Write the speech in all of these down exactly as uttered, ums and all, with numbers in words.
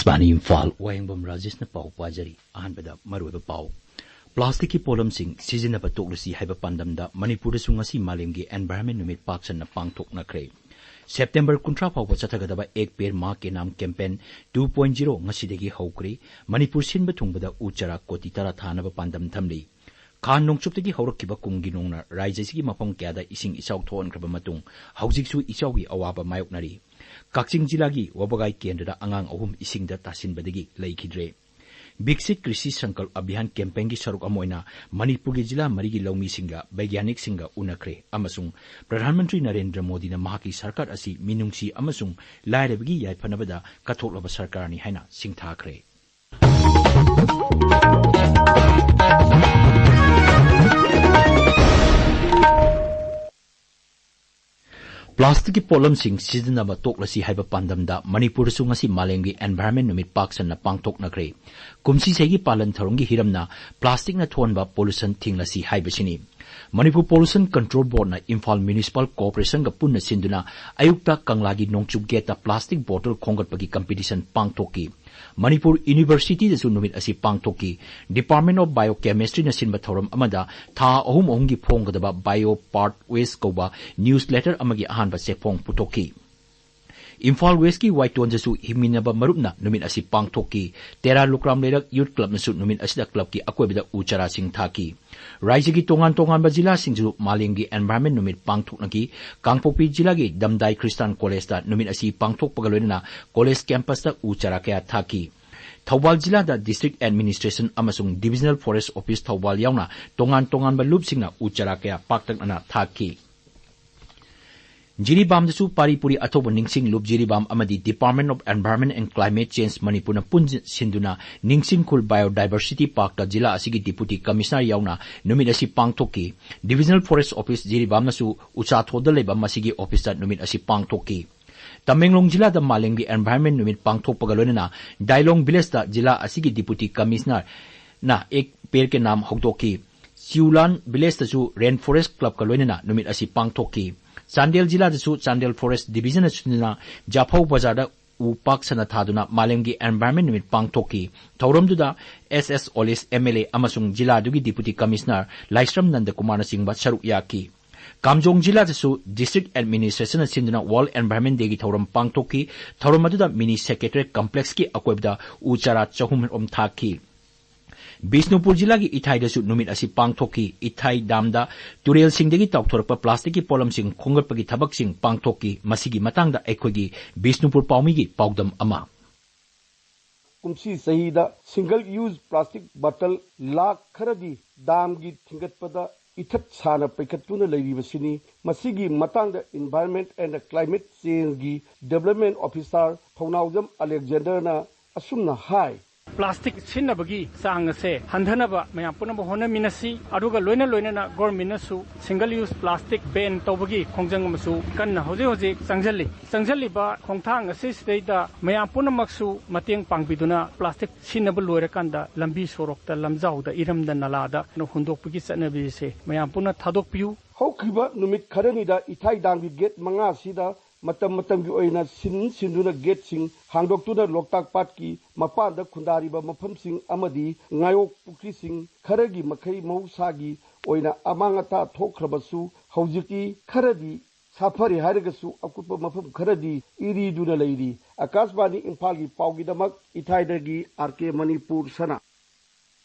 ꯄꯥꯅꯤ ꯏꯝꯐꯥꯜ꯫ ꯋꯥꯌꯦꯡꯕꯝ ꯔꯥꯖꯦꯁꯅ ꯄꯥꯎ ꯄꯥꯖꯔꯤ꯫ ꯑꯍꯥꯟꯕꯗ ꯃꯔꯨꯑꯣꯏꯕ ꯄꯥꯎ꯫ ꯄ꯭ꯂꯥꯁꯇꯤꯛꯀꯤ ꯄꯣꯠꯂꯝꯁꯤꯡ ꯁꯤꯖꯤꯟꯅꯕ ꯇꯣꯛꯂꯁꯤ ꯍꯥꯏꯕ ꯄꯥꯟꯗꯝꯗ ꯃꯅꯤꯄꯨꯔꯗꯁꯨ ꯉꯁꯤ ꯃꯥꯂꯦꯝꯒꯤ ꯑꯦꯟꯚꯥꯏꯔꯟꯃꯦꯟ ꯅꯨꯃꯤꯠ ꯄꯥꯛ ꯁꯟꯅ ꯄꯥꯡꯊꯣꯛꯅꯈ꯭ꯔꯦ꯫ ꯁꯦꯞꯇꯦꯝꯕꯔ ꯀꯨꯟꯊ꯭ꯔꯥ ꯐꯥꯎꯕ ꯆꯠꯊꯒꯗꯕ ꯑꯦꯛ ꯄꯦꯔ ꯃꯥ ꯀꯦ ꯅꯥꯝ ꯀꯦꯝꯄꯦꯟ ꯇꯨ ꯄꯣꯏꯟꯠ ꯖꯤꯔꯣ ꯉꯁꯤꯗꯒꯤ ꯍꯧꯈ꯭ꯔꯦ꯫ ꯃꯅꯤꯄꯨꯔ ꯁꯤꯟꯕ ꯊꯨꯡꯕꯗ ꯎ ꯆꯥꯔꯥ ꯀꯣꯇꯤ ꯇꯔꯥ ꯊꯥꯅꯕ ꯄꯥꯟꯗꯝ ꯊꯝꯂꯤ꯫ ꯈꯥ ꯅꯣꯡꯆꯨꯞꯇꯒꯤ ꯍꯧꯔꯛꯈꯤꯕ ꯀꯨꯝꯒꯤ ꯅꯣꯡꯅ ꯔꯥꯖ꯭ꯌꯁꯤꯒꯤ ꯃꯐꯝ ꯀꯌꯥꯗ ꯏꯁꯤꯡ ꯏꯆꯥꯎ ꯊꯣꯛꯍꯟꯈ꯭ꯔꯕ ꯃꯇꯨꯡ ꯍꯧꯖꯤꯛꯁꯨ ꯏꯆꯥꯎꯒꯤ ꯑꯋꯥꯕ ꯃꯥꯌꯣꯛꯅꯔꯤ꯫ ꯀꯛꯆꯤꯡ ꯖꯤꯂꯥꯒꯤ ꯋꯥꯕꯒꯥꯏ ꯀꯦꯟꯗ꯭ꯔꯗ ꯑꯉꯥꯡ ꯑꯍꯨꯝ ꯏꯁꯤꯡꯗ ꯇꯥꯁꯤꯟꯕꯗꯒꯤ ꯂꯩꯈꯤꯗ꯭ꯔꯦ꯫ ꯕꯤꯛꯁꯤꯠ ꯀ꯭ꯔꯤꯁꯤ ꯁꯪꯀꯜꯞ ꯑꯚꯤꯌꯥꯟ ꯀꯦꯝꯄꯦꯟꯒꯤ ꯁꯔꯨꯛ ꯑꯃ ꯑꯣꯏꯅ ꯃꯅꯤꯄꯨꯔꯒꯤ ꯖꯤꯂꯥ ꯃꯔꯤꯒꯤ ꯂꯧꯃꯤꯁꯤꯡꯒ ꯕꯩꯒ꯭ꯌꯥꯅꯤꯛꯁꯤꯡꯒ ꯎꯅꯈ꯭ꯔꯦ ꯑꯃꯁꯨꯡ ꯄ꯭ꯔꯙꯥꯟ ꯃꯟꯇ꯭ꯔꯤ ꯅꯔꯦꯟꯗ꯭ꯔ ꯃꯣꯗꯤꯅ ꯃꯍꯥꯛꯀꯤ ꯁꯔꯀꯥꯔ ꯑꯁꯤ ꯃꯤꯅꯨꯡꯁꯤ ꯑꯃꯁꯨꯡ ꯂꯥꯏꯔꯕꯒꯤ ꯌꯥꯏꯐꯅꯕꯗ ꯀꯠꯊꯣꯛꯂꯕ ꯁꯔꯀꯥꯔꯅꯤ ꯍꯥꯏꯅ ꯁꯤꯡꯊꯥꯈ꯭ꯔꯦ꯫ ꯄ꯭ꯂꯥꯁꯇꯤꯛꯀꯤ ꯄꯣꯠꯂꯝꯁꯤꯡ ꯁꯤꯖꯤꯟꯅꯕ ꯇꯣꯛꯂꯁꯤ ꯍꯥꯏꯕ ꯄꯥꯟꯗꯝꯗ ꯃꯅꯤꯄꯨꯔꯗꯁꯨ ꯉꯁꯤ ꯃꯥꯂꯦꯝꯒꯤ ꯑꯦꯟꯚꯥꯏꯔꯟꯃꯦꯟ ꯅꯨꯃꯤꯠ ꯄꯥꯛ ꯁꯟꯅ ꯄꯥꯡꯊꯣꯛꯅꯈ꯭ꯔꯦ꯫ ꯀꯨꯝꯁꯤꯁꯤꯒꯤ ꯄꯥꯂꯟ ꯊꯧꯔꯝꯒꯤ ꯍꯤꯔꯝꯅ ꯄ꯭ꯂꯥꯁꯇꯤꯛꯅ ꯊꯣꯛꯍꯟꯕ ꯄꯣꯂꯨꯁꯟ ꯊꯤꯡꯂꯁꯤ ꯍꯥꯏꯕꯁꯤꯅꯤ꯫ ꯃꯅꯤꯄꯨꯔ ꯄꯣꯂꯨꯁꯟ ꯀꯟꯇ꯭ꯔꯣꯜ ꯕꯣꯔꯗꯅ ꯏꯝꯐꯥꯜ ꯃ꯭ꯌꯨꯅꯤꯁꯤꯄꯥꯜ ꯀꯣꯔꯄꯣꯔꯦꯁꯟꯒ ꯄꯨꯟꯅ ꯁꯤꯟꯗꯨꯅ ꯑꯌꯨꯛꯇ ꯀꯪꯂꯥꯒꯤ ꯅꯣꯡꯆꯨꯞ ꯒꯦꯠꯇ ꯄ꯭ꯂꯥꯁꯇꯤꯛ ꯕꯣꯇꯜ ꯈꯣꯝꯒꯠꯄꯒꯤ ꯀꯝꯄꯤꯇꯤꯁꯟ ꯄꯥꯡꯊꯣꯛꯈꯤ꯫ ꯃꯅꯤꯄꯨꯔ ꯌꯨꯅꯤꯚꯔꯁꯤꯇꯤꯗꯁꯨ ꯅꯨꯃꯤꯠ ꯑꯁꯤ ꯄꯥꯡꯊꯣꯛꯈꯤ꯫ Department of Biochemistryꯅ ꯁꯤꯟꯕ ꯊꯧꯔꯝ ꯑꯃꯗ ꯊꯥ ꯑꯍꯨꯝ ꯑꯍꯨꯝꯒꯤ ꯐꯣꯡꯒꯗꯕ ꯕꯥꯏꯑꯣ ꯄꯥꯔꯠ ꯋꯦꯁ ꯀꯧꯕ ꯅ꯭ꯌꯨꯁ ꯂꯦꯇꯔ ꯑꯃꯒꯤ ꯑꯍꯥꯟꯕ ꯆꯦꯐꯣꯡ ꯄꯨꯊꯣꯛꯈꯤ꯫ ꯏꯝꯐꯥꯜ ꯋꯦꯁꯀꯤ ꯋꯥꯏꯇꯣꯟꯗꯁꯨ ꯍꯤꯡꯃꯤꯟꯅꯕ ꯃꯔꯨꯞꯅ ꯅꯨꯃꯤꯠ ꯑꯁꯤ ꯄꯥꯡꯊꯣꯛꯈꯤ꯫ ꯇꯦꯔꯥ ꯂꯨꯀ꯭ꯔꯥꯝ ꯂꯩꯔꯛ ꯌꯨꯠ ꯀ꯭ꯂꯕꯅꯁꯨ ꯅꯨꯃꯤꯠ ꯑꯁꯤꯗ ꯀ꯭ꯂꯕꯀꯤ ꯑꯀꯣꯏꯕꯗ ꯎ ꯆꯥꯔꯥꯁꯤꯡ ꯊꯥꯈꯤ꯫ ꯔꯥꯏꯖ꯭ꯌꯒꯤ ꯇꯣꯉꯥꯟ ꯇꯣꯉꯥꯟꯕ ꯖꯤꯂꯥꯁꯤꯡꯁꯨ ꯃꯥꯂꯦꯝꯒꯤ ꯑꯦꯟꯚꯥꯏꯔꯟꯃꯦꯟ ꯅꯨꯃꯤꯠ ꯄꯥꯡꯊꯣꯛꯅꯈꯤ꯫ ꯀꯥꯡꯄꯣꯛꯄꯤ ꯖꯤꯂꯥꯒꯤ ꯗꯝꯗꯥꯏ ꯈ꯭ꯔꯤꯁꯇꯥꯟ ꯀꯣꯂꯦꯖꯇ ꯅꯨꯃꯤꯠ ꯑꯁꯤ ꯄꯥꯡꯊꯣꯛꯄꯒ ꯂꯣꯏꯅꯅ ꯀꯣꯂꯦꯖ ꯀꯦꯝꯄꯁꯇ ꯎ ꯆꯥꯔꯥ ꯀꯌꯥ ꯊꯥꯈꯤ꯫ ꯊꯧꯕꯥꯜ ꯖꯤꯂꯥꯗ ꯗꯤꯁꯇ꯭ꯔꯤꯛ ꯑꯦꯗꯃꯤꯅꯤꯁꯇ꯭ꯔꯦꯁꯟ ꯑꯃꯁꯨꯡ ꯗꯤꯚꯤꯖꯅꯦꯜ ꯐꯣꯔꯦꯁ ꯑꯣꯐꯤꯁ ꯊꯧꯕꯥꯜ ꯌꯥꯎꯅ ꯇꯣꯉꯥꯟ ꯇꯣꯉꯥꯟꯕ ꯂꯨꯞꯁꯤꯡꯅ ꯎ ꯆꯥꯔꯥ ꯀꯌꯥ ꯄꯥꯛꯇꯛꯅꯅ ꯊꯥꯈꯤ꯫ ꯖꯤꯔꯤꯕꯥꯝꯗꯁꯨ ꯄꯥꯔꯤ ꯄꯨꯔꯤ ꯑꯊꯧꯕ ꯅꯤꯡꯁꯤꯡ ꯂꯨꯞ ꯖꯤꯔꯤꯕꯥꯝ ꯑꯃꯗꯤ Department of Environment and Climate Change ꯃꯅꯤꯄꯨꯔꯅ ꯄꯨꯟꯁꯤꯟꯗꯨꯅ ꯅꯤꯡꯁꯤꯡ ꯈꯨꯜ ꯕꯥꯏꯑꯣꯗꯥꯏꯚꯔꯁꯤꯇꯤ ꯄꯥꯔꯛꯇ ꯖꯤꯂꯥ ꯑꯁꯤꯒꯤ ꯗꯤꯄꯨꯇꯤ ꯀꯃꯤꯁꯅꯔ ꯌꯥꯎꯅ ꯅꯨꯃꯤꯠ ꯑꯁꯤ ꯄꯥꯡꯊꯣꯛꯈꯤ꯫ ꯗꯤꯚꯤꯖꯅꯦꯜ ꯐꯣꯔꯦꯁ ꯑꯣꯐꯤꯁ ꯖꯤꯔꯤꯕꯥꯝꯅꯁꯨ ꯎꯆꯥꯊꯣꯗ ꯂꯩꯕ ꯃꯁꯤꯒꯤ ꯑꯣꯐꯤꯁꯇ ꯅꯨꯃꯤꯠ ꯑꯁꯤ ꯄꯥꯡꯊꯣꯛꯈꯤ꯫ ꯇꯃꯦꯡꯂꯣꯡ ꯖꯤꯂꯥꯗ ꯃꯥꯂꯦꯝꯒꯤ ꯑꯦꯟꯚꯥꯏꯔꯟꯃꯦꯟ ꯅꯨꯃꯤꯠ ꯄꯥꯡꯊꯣꯛꯄꯒ ꯂꯣꯏꯅꯅ ꯗꯥꯏꯂꯣꯡ ꯚꯤꯂꯦꯖꯇ ꯖꯤꯂꯥ ꯑꯁꯤꯒꯤ ꯗꯤꯄꯨꯇꯤ ꯀꯃꯤꯁꯅꯔꯅ ꯑꯦꯛ ꯄꯦꯔ ꯀꯦ ꯅꯥꯝ ꯍꯧꯗꯣꯛꯈꯤ꯫ ꯆꯤꯎꯂꯥꯟ ꯚꯤꯂꯦꯖꯇꯁꯨ ꯔꯦꯟ ꯐꯣꯔꯦꯁ ꯀ꯭ꯂꯕꯀ ꯂꯣꯏꯅꯅ ꯅꯨꯃꯤꯠ ꯑꯁꯤ ꯄꯥꯡꯊꯣꯛꯈꯤ꯫ ꯆꯥꯟꯗꯦꯜ ꯖꯤꯂꯥꯗꯁꯨ ꯆꯥꯟꯗꯦꯜ ꯐꯣꯔꯦꯁ ꯗꯤꯚꯤꯖꯟꯅ ꯁꯤꯟꯗꯨꯅ ꯖꯥꯐꯧ ꯕꯖꯥꯔꯗ ꯎ ꯄꯥꯛ ꯁꯟꯅ ꯊꯥꯗꯨꯅ ꯃꯥꯂꯦꯝꯒꯤ Environment ꯅꯨꯃꯤꯠ ꯄꯥꯡꯊꯣꯛꯈꯤ꯫ ꯊꯧꯔꯝꯗꯨꯗ ꯑꯦꯁ ꯑꯦꯁ ꯑꯣꯂꯤꯁ, ꯑꯦꯝ ꯑꯦꯜ ꯑꯦ, ꯑꯃꯁꯨꯡ ꯖꯤꯂꯥꯗꯨꯒꯤ Deputy Commissioner ꯂꯥꯏꯁ꯭ꯔꯝ ꯅꯟꯗꯀꯨꯃꯥꯔꯅꯆꯤꯡꯕ ꯁꯔꯨꯛ ꯌꯥꯈꯤ꯫ ꯀꯥꯝꯖꯣꯡ ꯖꯤꯂꯥꯗꯁꯨ District Administration ꯁꯤꯟꯗꯨꯅ World Environment Day ꯒꯤ ꯊꯧꯔꯝ ꯄꯥꯡꯊꯣꯛꯈꯤ꯫ ꯊꯧꯔꯝ ꯑꯗꯨꯗ Mini Secretariat Complex ꯀꯤ ꯑꯀꯣꯏꯕꯗ ꯎ ꯆꯥꯔꯥ ꯆꯍꯨꯝ ꯔꯣꯝ ꯊꯥꯈꯤ꯫ ꯕꯤꯁꯅꯨꯄꯨꯔ ꯖꯤꯂꯥꯒꯤ ꯏꯊꯥꯏꯗꯁꯨ ꯅꯨꯃꯤꯠ ꯑꯁꯤ ꯄꯥꯡꯊꯣꯛꯈꯤ꯫ ꯏꯊꯥꯏ ꯗꯥꯝꯗ ꯇꯨꯔꯦꯜꯁꯤꯡꯗꯒꯤ ꯇꯥꯎꯊꯣꯔꯛꯄ plastic ꯀꯤ ꯄꯣꯠꯂꯝꯁꯤꯡ ꯈꯣꯝꯒꯠꯄꯒꯤ ꯊꯕꯛꯁꯤꯡ ꯄꯥꯡꯊꯣꯛꯈꯤ꯫ ꯃꯁꯤꯒꯤ ꯃꯇꯥꯡꯗ ꯑꯩꯈꯣꯏꯒꯤ ꯕꯤꯁꯅꯨꯄꯨꯔ ꯄꯥꯎꯃꯤꯒꯤ ꯄꯥꯎꯗꯝ ꯑꯃ꯫ ꯀꯨꯝꯁꯤ ꯆꯍꯤꯗ single use plastic bottle lakh ꯈꯔꯗꯤ ꯗꯥꯝꯒꯤ ꯊꯤꯡꯒꯠꯄꯗ ꯏꯊꯠ ꯁꯥꯅ ꯄꯩꯈꯠꯇꯨꯅ ꯂꯩꯔꯤꯕꯁꯤꯅꯤ꯫ ꯃꯁꯤꯒꯤ ꯃꯇꯥꯡꯗ Environment and Climate Change ꯒꯤ Development Officer ꯊꯧꯅꯥꯎꯖꯝ ꯑꯂꯦꯛꯖꯦꯟꯗꯔꯅ ꯑꯁꯨꯝꯅ ꯍꯥꯏ꯫ ꯄ꯭ꯂꯥꯁꯇꯤꯛ ꯁꯤꯖꯤꯟꯅꯕꯒꯤ ꯆꯥꯡ ꯑꯁꯦ ꯍꯟꯊꯅꯕ ꯃꯌꯥꯝ ꯄꯨꯝꯅꯃꯛ ꯍꯣꯠꯅꯃꯤꯟꯅꯁꯤ꯫ ꯑꯗꯨꯒ ꯂꯣꯏꯅ ꯂꯣꯏꯅꯅ government ꯅꯁꯨ single use plastic ban ꯇꯧꯕꯒꯤ ꯈꯣꯡꯖꯪ ꯑꯃꯁꯨ ꯀꯟꯅ ꯍꯧꯖꯤꯛ ꯍꯧꯖꯤꯛ ꯆꯪꯁꯤꯜꯂꯤ꯫ ꯆꯪꯁꯤꯜꯂꯤꯕ ꯈꯣꯡꯊꯥꯡ ꯑꯁꯤꯁꯤꯗꯩꯗ ꯃꯌꯥꯝ ꯄꯨꯝꯅꯃꯛꯁꯨ ꯃꯇꯦꯡ ꯄꯥꯡꯕꯤꯗꯨꯅ ꯄ꯭ꯂꯥꯁꯇꯤꯛ ꯁꯤꯖꯤꯟꯅꯕ ꯂꯣꯏꯔꯀꯥꯟꯗ ꯂꯝꯕꯤ ꯁꯣꯔꯣꯛꯇ, ꯂꯝꯖꯥꯎꯗ, ꯏꯔꯝꯗ, ꯅꯂꯥꯗ ꯍꯨꯟꯗꯣꯛꯄꯒꯤ ꯆꯠꯅꯕꯤ ꯑꯁꯦ ꯃꯌꯥꯝ ꯄꯨꯟꯅ ꯊꯥꯗꯣꯛꯄꯤꯌꯨ꯫ ꯍꯧꯈꯤꯕ ꯅꯨꯃꯤꯠ ꯈꯔꯅꯤꯗ ꯏꯊꯥꯏ ꯗꯥꯝꯒꯤ gate ꯃꯉꯥ ꯑꯁꯤꯗ ꯃꯇꯝ ꯃꯇꯝꯒꯤ ꯑꯣꯏꯅ ꯁꯤꯟ ꯁꯤꯟꯗꯨꯅ gate ꯁꯤꯡ ꯍꯥꯡꯗꯣꯛꯇꯨꯅ ꯂꯣꯛꯇꯥꯛ ꯄꯥꯠꯀꯤ ꯃꯄꯥꯟꯗ ꯈꯨꯟꯗꯥꯔꯤꯕ ꯃꯐꯝꯁꯤꯡ ꯑꯃꯗꯤ ꯉꯥꯌꯣꯛ ꯄꯨꯈ꯭ꯔꯤꯁꯤꯡ ꯈꯔꯒꯤ ꯃꯈꯩ ꯃꯍꯧꯁꯥꯒꯤ ꯑꯣꯏꯅ ꯑꯃꯥꯡ ꯑꯇꯥ ꯊꯣꯛꯈ꯭ꯔꯕꯁꯨ ꯍꯧꯖꯤꯛꯇꯤ ꯈꯔꯗꯤ ꯁꯥꯐꯔꯦ ꯍꯥꯏꯔꯒꯁꯨ ꯑꯀꯨꯠꯄ ꯃꯐꯝ ꯈꯔꯗꯤ ꯏꯔꯤꯗꯨꯅ ꯂꯩꯔꯤ꯫ ꯑꯀꯥꯁꯕꯥꯅꯤ ꯏꯝꯐꯥꯜꯒꯤ ꯄꯥꯎꯒꯤꯗꯃꯛ ꯏꯊꯥꯏꯗꯒꯤ ꯑꯥꯔ ꯀꯦ ꯃꯅꯤꯄꯨꯔ ꯁꯅꯥ꯫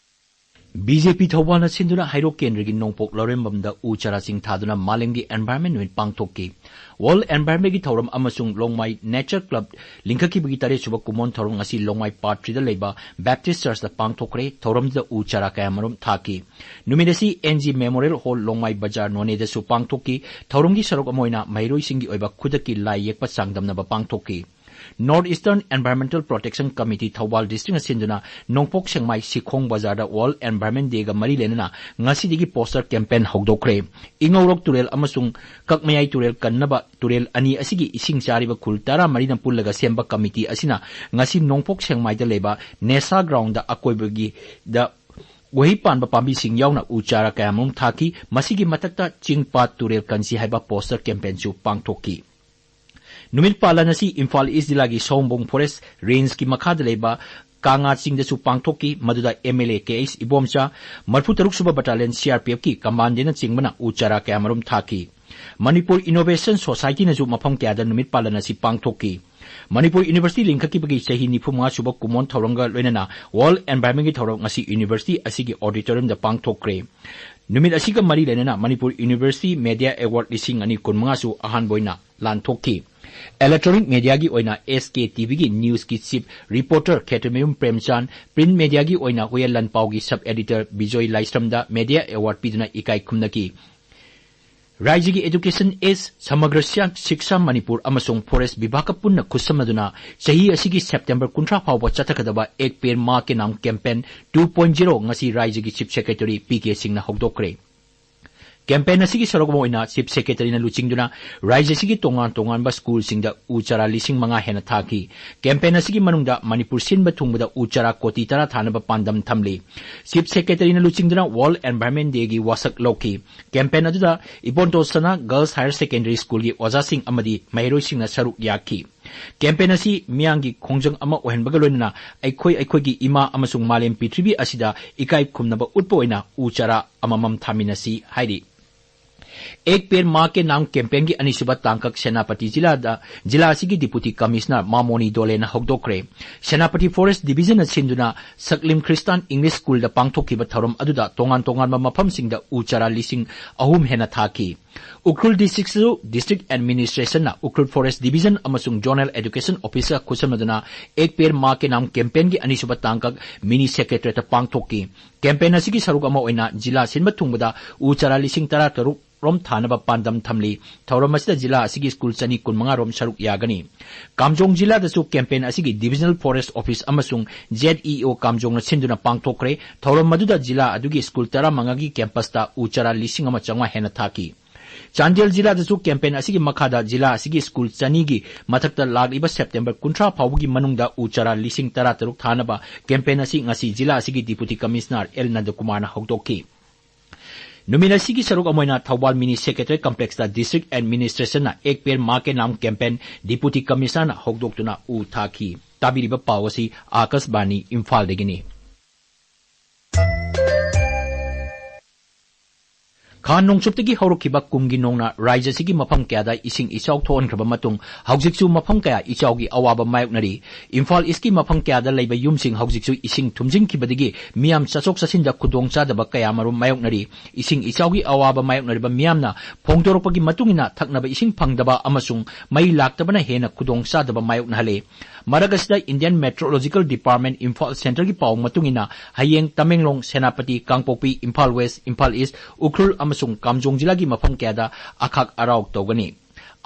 ꯕꯤ ꯖꯦ ꯄꯤ ꯊꯧꯕꯥꯜꯅ ꯁꯤꯟꯗꯨꯅ ꯍꯩꯔꯣꯛ ꯀꯦꯟꯗ꯭ꯔꯒꯤ ꯅꯣꯡꯄꯣꯛ ꯂꯧꯔꯦꯝꯕꯝꯗ ꯎ ꯆꯥꯔꯥꯁꯤꯡ ꯊꯥꯗꯨꯅ ꯃꯥꯂꯦꯝꯒꯤ Environment ꯅꯨꯃꯤꯠ ꯄꯥꯡꯊꯣꯛꯈꯤ꯫ World Environment ꯒꯤ ꯊꯧꯔꯝ ꯑꯃꯁꯨꯡ ꯂꯣꯡꯃꯥꯏ Nature Club ꯂꯤꯡꯈꯠꯈꯤꯕꯒꯤ ꯇꯔꯦꯠ ꯁꯨꯕ ꯀꯨꯝꯑꯣꯟ ꯊꯧꯔꯝ ꯉꯁꯤ ꯂꯣꯡꯃꯥꯏ Part three ꯗ ꯂꯩꯕ Baptist Church ꯇ ꯄꯥꯡꯊꯣꯛꯈ꯭ꯔꯦ꯫ ꯊꯧꯔꯝꯗꯨꯗ ꯎ ꯆꯥꯔꯥ ꯀꯌꯥꯃꯔꯨꯝ ꯊꯥꯈꯤ꯫ ꯅꯨꯃꯤꯠ ꯑꯁꯤ ꯑꯦꯟ ꯖꯤ Memorial Hall ꯂꯣꯡꯃꯥꯏ ꯕꯖꯥꯔ ꯅꯣꯅꯦꯗꯁꯨ ꯄꯥꯡꯊꯣꯛꯈꯤ꯫ ꯊꯧꯔꯝꯒꯤ ꯁꯔꯨꯛ ꯑꯃ ꯑꯣꯏꯅ ꯃꯍꯩꯔꯣꯏꯁꯤꯡꯒꯤ ꯑꯣꯏꯕ ꯈꯨꯗꯛꯀꯤ ꯂꯥꯏ ꯌꯦꯛꯄ ꯆꯥꯡꯗꯝꯅꯕ ꯄꯥꯡꯊꯣꯛꯈꯤ꯫ North Eastern Environmental Protection Committee Thoubal District ꯅ ꯁꯤꯟꯗꯨꯅ ꯅꯣꯡꯄꯣꯛ ꯁꯦꯛꯃꯥꯏ ꯁꯤꯈꯣꯡ ꯕꯖꯥꯔꯗ World Environment Day ꯒ ꯃꯔꯤ ꯂꯩꯅꯅ ꯉꯁꯤꯗꯒꯤ poster campaign ꯍꯧꯗꯣꯛꯈ꯭ꯔꯦ꯫ ꯏꯉꯧꯔꯣꯛ ꯇꯨꯔꯦꯜ ꯑꯃꯁꯨꯡ ꯀꯛꯃꯌꯥꯏ ꯇꯨꯔꯦꯜ ꯀꯟꯅꯕ ꯇꯨꯔꯦꯜ ꯑꯅꯤ ꯑꯁꯤꯒꯤ ꯏꯁꯤꯡ ꯆꯥꯔꯤꯕ ꯈꯨꯜ ꯇꯔꯥꯃꯔꯤꯅ ꯄꯨꯜꯂꯒ ꯁꯦꯝꯕ committee ꯑꯁꯤꯅ ꯉꯁꯤ ꯅꯣꯡꯄꯣꯛ ꯁꯦꯛꯃꯥꯏꯗ ꯂꯩꯕ ꯅꯦꯁꯥ ground ꯗ ꯑꯀꯣꯏꯕꯒꯤꯗ ꯎꯍꯩ ꯄꯥꯟꯕ ꯄꯥꯝꯕꯤꯁꯤꯡ ꯌꯥꯎꯅ ꯎ ꯆꯥꯔꯥ ꯀꯌꯥꯃꯔꯨꯝ ꯊꯥꯈꯤ꯫ ꯃꯁꯤꯒꯤ ꯃꯊꯛꯇ ꯆꯤꯡ ꯄꯥꯠ ꯇꯨꯔꯦꯜ ꯀꯟꯁꯤ ꯍꯥꯏꯕ poster campaign ꯁꯨ ꯄꯥꯡꯊꯣꯛꯈꯤ꯫ ꯅꯨꯃꯤꯠ ꯄꯥꯂꯟ ꯑꯁꯤ ꯏꯝꯐꯥꯜ ꯏꯁ ꯖꯤꯂꯥꯒꯤ ꯁꯑꯣꯝꯕꯨꯡ ꯐꯣꯔꯦꯁ ꯔꯦꯟꯖꯀꯤ ꯃꯈꯥꯗ ꯂꯩꯕ ꯀꯥꯉꯥ ꯆꯤꯡꯗꯁꯨ ꯄꯥꯡꯊꯣꯛꯈꯤ꯫ ꯃꯗꯨꯗ M L A K H Ibomcha, ꯃꯔꯤꯐꯨ ꯇꯔꯨꯛ ꯁꯨꯕ ꯕꯠꯇꯥꯂꯤꯌꯟ ꯁꯤ ꯑꯥꯔ ꯄꯤ ꯑꯦꯐꯀꯤ ꯀꯃꯥꯟꯗꯦꯟꯅꯆꯤꯡꯕꯅ ꯎ ꯆꯥꯔꯥ ꯀꯌꯥꯃꯔꯨꯝ ꯊꯥꯈꯤ꯫ ꯃꯅꯤꯄꯨꯔ ꯏꯅꯣꯚꯦꯁꯟ ꯁꯣꯁꯥꯏꯇꯤꯅꯁꯨ ꯃꯐꯝ ꯀꯌꯥꯗ ꯅꯨꯃꯤꯠ ꯄꯥꯂꯟ ꯑꯁꯤ ꯄꯥꯡꯊꯣꯛꯈꯤ꯫ ꯃꯅꯤꯄꯨꯔ ꯌꯨꯅꯤꯚꯔꯁꯤꯇꯤ ꯂꯤꯡꯈꯠꯈꯤꯕꯒꯤ ꯆꯍꯤ ꯅꯤꯐꯨ ꯃꯉꯥ ꯁꯨꯕ ꯀꯨꯝꯑꯣꯟ ꯊꯧꯔꯝꯒ ꯂꯣꯏꯅꯅ ꯋꯥꯔꯜꯗ ꯑꯦꯟꯚꯥꯏꯔꯟꯃꯦꯟꯒꯤ ꯊꯧꯔꯝ ꯉꯁꯤ ꯌꯨꯅꯤꯚꯔꯁꯤꯇꯤ ꯑꯁꯤꯒꯤ ꯑꯣꯗꯤꯇꯣꯔꯤꯌꯝꯗ ꯄꯥꯡꯊꯣꯛꯈ꯭ꯔꯦ꯫ ꯅꯨꯃꯤꯠ ꯑꯁꯤꯒ ꯃꯔꯤ ꯂꯩꯅꯅ ꯃꯅꯤꯄꯨꯔ ꯌꯨꯅꯤꯚꯔꯁꯤꯇꯤ ꯃꯦꯗꯤꯌꯥ ꯑꯦꯋꯥꯔꯗ ꯂꯤꯁꯤꯡ ꯑꯅꯤ ꯀꯨꯟꯃꯉꯥꯁꯨ ꯑꯍꯥꯟꯕ ꯑꯣꯏꯅ ꯂꯥꯟꯊꯣꯛꯈꯤ꯫ ꯏꯂꯦꯛꯇ꯭ꯔꯣꯅꯤꯛ ꯃꯦꯗꯤꯌꯥꯒꯤ ꯑꯣꯏꯅ ꯑꯦꯁ ꯀꯦ ꯇꯤ ꯚꯤꯒꯤ ꯅ꯭ꯌꯨꯁꯀꯤ ꯆꯤꯐ ꯔꯤꯄꯣꯔꯇꯔ ꯈꯦꯇ꯭ꯔꯤꯃꯌꯨꯝ ꯄ꯭ꯔꯦꯝꯆꯥꯟ, ꯄ꯭ꯔꯤꯟꯠ ꯃꯦꯗꯤꯌꯥꯒꯤ ꯑꯣꯏꯅ Huiyen ꯂꯥꯟꯄꯥꯎꯒꯤ sub editor Bijoy ꯂꯥꯏꯁ꯭ꯔꯝꯗ media award ꯄꯤꯗꯨꯅ ꯏꯀꯥꯏ ꯈꯨꯝꯅꯈꯤ꯫ ꯔꯥꯖ꯭ꯌꯒꯤ ꯑꯦꯖꯨꯀꯦꯁꯟ ꯑꯦꯁ ꯁꯃꯒ꯭ꯔ ꯁ꯭ꯌꯥ-, ꯁꯤꯛꯁꯥ ꯃꯅꯤꯄꯨꯔ ꯑꯃꯁꯨꯡ ꯐꯣꯔꯦꯁ ꯕꯤꯚꯥꯒꯀ ꯄꯨꯟꯅ ꯈꯨꯠꯁꯝꯅꯗꯨꯅ ꯆꯍꯤ ꯑꯁꯤꯒꯤ ꯁꯦꯞꯇꯦꯝꯕꯔ ꯀꯨꯟꯊ꯭ꯔꯥ ꯐꯥꯎꯕ ꯆꯠꯊꯒꯗꯕ ꯑꯦꯛ ꯄꯦꯔ ꯃꯥ ꯀꯦ ꯅꯥꯝ ꯀꯦꯝꯄꯦꯟ ꯇꯨ ꯄꯣꯏꯟꯠ ꯖꯤꯔꯣ ꯉꯁꯤ ꯔꯥꯖ꯭ꯌꯒꯤ ꯆꯤꯐ ꯁꯦꯀ꯭ꯔꯦꯇꯔꯤ ꯄꯤ ꯀꯦ ꯁꯤꯡꯅ ꯍꯧꯗꯣꯛꯈ꯭ꯔꯦ꯫ ꯀꯦꯝꯄꯦꯟ ꯑꯁꯤꯒꯤ ꯁꯔꯨꯛ ꯑꯃ ꯑꯣꯏꯅ ꯆꯤꯐ ꯁꯦꯀ꯭ꯔꯦꯇꯔꯤꯅ ꯂꯨꯆꯤꯡꯗꯨꯅ ꯔꯥꯖ꯭ꯌ ꯑꯁꯤꯒꯤ ꯇꯣꯉꯥꯟ ꯇꯣꯉꯥꯟꯕ ꯁ꯭ꯀꯨꯜꯁꯤꯡꯗ ꯎ ꯆꯥꯔꯥ ꯂꯤꯁꯤꯡ ꯃꯉꯥ ꯍꯦꯟꯅ ꯊꯥꯈꯤ꯫ ꯀꯦꯝꯄꯦꯟ ꯑꯁꯤꯒꯤ ꯃꯅꯨꯡꯗ ꯃꯅꯤꯄꯨꯔ ꯁꯤꯟꯕ ꯊꯨꯡꯕꯗ ꯎ ꯆꯥꯔꯥ ꯀꯣꯇꯤ ꯇꯔꯥ ꯊꯥꯅꯕ ꯄꯥꯟꯗꯝ ꯊꯝꯂꯤ꯫ ꯆꯤꯐ ꯁꯦꯀ꯭ꯔꯦꯇꯔꯤꯅ ꯂꯨꯆꯤꯡꯗꯨꯅ ꯋꯥꯔꯜꯗ ꯑꯦꯟꯚꯥꯏꯔꯟꯃꯦꯟ ꯗꯦꯒꯤ ꯋꯥꯁꯛ ꯂꯧꯈꯤ꯫ ꯀꯦꯝꯄꯦꯟ ꯑꯗꯨꯗ ꯏꯕꯣꯟꯇꯣ ꯁꯅꯥ ꯒꯔꯜꯁ ꯍꯥꯌꯔ ꯁꯦꯀꯦꯟꯗꯔꯤ ꯁ꯭ꯀꯨꯜꯒꯤ ꯑꯣꯖꯥꯁꯤꯡ ꯑꯃꯗꯤ ꯃꯍꯩꯔꯣꯏꯁꯤꯡꯅ ꯁꯔꯨꯛ ꯌꯥꯈꯤ꯫ ꯀꯦꯝꯄꯦꯟ ꯑꯁꯤ ꯃꯤꯌꯥꯝꯒꯤ ꯈꯣꯡꯖꯪ ꯑꯃ ꯑꯣꯏꯍꯟꯕꯒ ꯂꯣꯏꯅꯅ ꯑꯩꯈꯣꯏ ꯑꯩꯈꯣꯏꯒꯤ ꯏꯃꯥ ꯑꯃꯁꯨꯡ ꯃꯥꯂꯦꯝ ꯄ꯭ꯔꯤꯊꯤꯕꯤ ꯑꯁꯤꯗ ꯏꯀꯥꯏ ꯈꯨꯝꯅꯕ ꯎꯠꯄ ꯑꯣꯏꯅ ꯎ ꯆꯥꯔꯥ ꯑꯃꯃꯝ ꯊꯥꯃꯤꯟꯅꯁꯤ ꯍꯥꯏꯔꯤ꯫ ꯑꯦꯛ ꯄꯦꯔ ꯃꯥ ꯀꯦ ꯅꯥꯝ ꯀꯦꯝꯄꯦꯟꯒꯤ ꯑꯅꯤꯁꯨꯕ ꯇꯥꯡꯀꯛ ꯁꯦꯅꯥꯄꯇꯤ ꯖꯤꯂꯥꯗ, ꯖꯤꯂꯥ ꯑꯁꯤꯒꯤ ꯗꯤꯄꯨꯇꯤ ꯀꯃꯤꯁꯅꯔ ꯃꯥꯃꯣꯅꯤ ꯗꯣꯂꯦꯅ ꯍꯧꯗꯣꯛꯈ꯭ꯔꯦ꯫ ꯁꯦꯅꯥꯄꯇꯤ ꯐꯣꯔꯦꯁ ꯗꯤꯚꯤꯖꯟꯅ ꯁꯤꯟꯗꯨꯅ ꯁꯛꯂꯤꯝ ꯈ꯭ꯔꯤꯁꯇꯥꯟ ꯏꯪꯂꯤꯁ ꯁ꯭ꯀꯨꯜꯗ ꯄꯥꯡꯊꯣꯛꯈꯤꯕ ꯊꯧꯔꯝ ꯑꯗꯨꯗ ꯇꯣꯉꯥꯟ ꯇꯣꯉꯥꯟꯕ ꯃꯐꯝꯁꯤꯡꯗ ꯎ ꯆꯥꯔꯥ ꯂꯤꯁꯤꯡ ꯑꯍꯨꯝ ꯍꯦꯟꯅ ꯊꯥꯈꯤ꯫ ꯎꯈ꯭ꯔꯨꯜ ꯗꯤꯁꯇ꯭ꯔꯤꯛꯁꯨ ꯗꯤꯁꯇ꯭ꯔꯤꯛ ꯑꯦꯗꯃꯤꯅꯤꯁꯇ꯭ꯔꯦꯁꯟꯅ ꯎꯈ꯭ꯔꯨꯜ ꯐꯣꯔꯦꯁ ꯗꯤꯚꯤꯖꯟ ꯑꯃꯁꯨꯡ ꯖꯣꯅꯦꯜ ꯑꯦꯗꯨꯀꯦꯁꯟ ꯑꯣꯐꯤꯁꯀ ꯈꯨꯠꯁꯝꯅꯗꯨꯅ ꯑꯦꯛ ꯄꯦꯔ ꯃꯥ ꯀꯦ ꯅꯥꯝ ꯀꯦꯝꯄꯦꯟꯒꯤ ꯑꯅꯤꯁꯨꯕ ꯇꯥꯡꯀꯛ ꯃꯤꯅꯤ ꯁꯦꯀ꯭ꯔꯦꯇꯔꯤꯌꯦꯠꯇ ꯄꯥꯡꯊꯣꯛꯈꯤ꯫ ꯀꯦꯝꯄꯦꯟ ꯑꯁꯤꯒꯤ ꯁꯔꯨꯛ ꯑꯃ ꯑꯣꯏꯅ ꯖꯤꯂꯥ ꯁꯤꯟꯕ ꯊꯨꯡꯕꯗ ꯎ ꯆꯥꯔꯥ ꯂꯤꯁꯤꯡ ꯇꯔꯥ ꯇꯔꯨꯛ ꯔꯣꯝ ꯊꯥꯅꯕ ꯄꯥꯟꯗꯝ ꯊꯝꯂꯤ꯫ ꯊꯧꯔꯝ ꯑꯁꯤꯗ ꯖꯤꯂꯥ ꯑꯁꯤꯒꯤ ꯁ꯭ꯀꯨꯜ ꯆꯅꯤ ꯀꯨꯟꯃꯉꯥ ꯔꯣꯝ ꯁꯔꯨꯛ ꯌꯥꯒꯅꯤ꯫ ꯀꯥꯝꯖꯣꯡ ꯖꯤꯂꯥꯗꯁꯨ ꯀꯦꯝꯄꯦꯟ ꯑꯁꯤꯒꯤ ꯗꯤꯚꯤꯖꯅꯦꯜ ꯐꯣꯔꯦꯁ ꯑꯣꯐꯤꯁ ꯑꯃꯁꯨꯡ ꯖꯦꯗ ꯏ ꯑꯣ ꯀꯥꯝꯖꯣꯡꯅ ꯁꯤꯟꯗꯨꯅ ꯄꯥꯡꯊꯣꯛꯈ꯭ꯔꯦ꯫ ꯊꯧꯔꯝ ꯑꯗꯨꯗ ꯖꯤꯂꯥ ꯑꯗꯨꯒꯤ ꯁ꯭ꯀꯨꯜ ꯇꯔꯥꯃꯉꯥꯒꯤ ꯀꯦꯝꯄꯁꯇ ꯎ ꯆꯥꯔꯥ ꯂꯤꯁꯤꯡ ꯑꯃ ꯆꯥꯝꯃꯉꯥ ꯍꯦꯟꯅ ꯊꯥꯈꯤ꯫ ꯆꯥꯟꯗꯦꯜ ꯖꯤꯂꯥꯗꯁꯨ ꯀꯦꯝꯄꯦꯟ ꯑꯁꯤꯒꯤ ꯃꯈꯥꯗ ꯖꯤꯂꯥ ꯑꯁꯤꯒꯤ ꯁ꯭ꯀꯨꯜ ꯆꯅꯤꯒꯤ ꯃꯊꯛꯇ ꯂꯥꯛꯂꯤꯕ ꯁꯦꯞꯇꯦꯝꯕꯔ ꯀꯨꯟꯊ꯭ꯔꯥ ꯐꯥꯎꯕꯒꯤ ꯃꯅꯨꯡꯗ ꯎ ꯆꯥꯔꯥ ꯂꯤꯁꯤꯡ ꯇꯔꯥ ꯇꯔꯨꯛ ꯊꯥꯅꯕ ꯀꯦꯝꯄꯦꯟ ꯑꯁꯤ ꯉꯁꯤ ꯖꯤꯂꯥ ꯑꯁꯤꯒꯤ ꯗꯤꯄꯨꯇꯤ ꯀꯃꯤꯁꯅꯔ ꯑꯦꯜ ꯅꯟꯗꯀꯨꯃꯥꯔꯅ ꯍꯧꯗꯣꯛꯈꯤ꯫ ꯅꯨꯃꯤꯠ ꯑꯁꯤꯒꯤ ꯁꯔꯨꯛ ꯑꯃ ꯑꯣꯏꯅ Thoubal Mini Secretariat Complexꯇ District Administrationꯅ Ek Ped Maa Ke Naam campaign Deputy Commissionerꯅ ꯍꯧꯗꯣꯛꯇꯨꯅ ꯎ ꯊꯥꯈꯤ꯫ ꯇꯥꯕꯤꯔꯤꯕ ꯄꯥꯎ ꯑꯁꯤ ꯑꯥꯀꯥꯁꯕꯥꯅꯤ ꯏꯝꯐꯥꯜꯗꯒꯤꯅꯤ꯫ ꯈꯥ ꯅꯣꯡꯆꯨꯞꯇꯒꯤ ꯍꯧꯔꯛꯈꯤꯕ ꯀꯨꯝꯒꯤ ꯅꯣꯡꯅ ꯔꯥꯖ꯭ꯌ ꯑꯁꯤꯒꯤ ꯃꯐꯝ ꯀꯌꯥꯗ ꯏꯁꯤꯡ ꯏꯆꯥꯎ ꯊꯣꯛꯍꯟꯈ꯭ꯔꯕ ꯃꯇꯨꯡ ꯍꯧꯖꯤꯛꯁꯨ ꯃꯐꯝ ꯀꯌꯥ ꯏꯆꯥꯎꯒꯤ ꯑꯋꯥꯕ ꯃꯥꯌꯣꯛꯅꯔꯤ꯫ ꯏꯝꯐꯥꯜ ꯏꯁꯀꯤ ꯃꯐꯝ ꯀꯌꯥꯗ ꯂꯩꯕ ꯌꯨꯝꯁꯤꯡ ꯍꯧꯖꯤꯛꯁꯨ ꯏꯁꯤꯡ ꯊꯨꯝꯖꯤꯟꯈꯤꯕꯗꯒꯤ ꯃꯤꯌꯥꯝ ꯆꯠꯊꯣꯛ ꯆꯠꯁꯤꯟꯗ ꯈꯨꯗꯣꯡꯆꯥꯗꯕ ꯀꯌꯥꯃꯔꯨꯝ ꯃꯥꯌꯣꯛꯅꯔꯤ꯫ ꯏꯁꯤꯡ ꯏꯆꯥꯎꯒꯤ ꯑꯋꯥꯕ ꯃꯥꯌꯣꯛꯅꯔꯤꯕ ꯃꯤꯌꯥꯝꯅ ꯐꯣꯡꯗꯣꯔꯛꯄꯒꯤ ꯃꯇꯨꯡ ꯏꯟꯅ ꯊꯛꯅꯕ ꯏꯁꯤꯡ ꯐꯪꯗꯕ ꯑꯃꯁꯨꯡ ꯃꯩ ꯂꯥꯛꯇꯕꯅ ꯍꯦꯟꯅ ꯈꯨꯗꯣꯡꯆꯥꯗꯕ ꯃꯥꯌꯣꯛꯅꯍꯜꯂꯤ꯫ ꯃꯔꯛ ꯑꯁꯤꯗ Indian Meteorological Department Imphal Centreꯒꯤ ꯄꯥꯎ ꯃꯇꯨꯡ ꯏꯟꯅ ꯍꯌꯦꯡ ꯇꯃꯦꯡꯂꯣꯡ, ꯁꯦꯅꯥꯄꯇꯤ, ꯀꯥꯡꯄꯣꯛꯄꯤ, ꯏꯝꯐꯥꯜ ꯋꯦꯁ, ꯏꯝꯐꯥꯜ ꯏꯁ, ꯎꯈ꯭ꯔꯨꯜ ꯑꯃꯁꯨꯡ ꯀꯥꯝꯖꯣꯡ ꯖꯤꯂꯥꯒꯤ ꯃꯐꯝ ꯀꯌꯥꯗ ꯑꯈꯥꯛ ꯑꯔꯥꯎ ꯇꯧꯒꯅꯤ꯫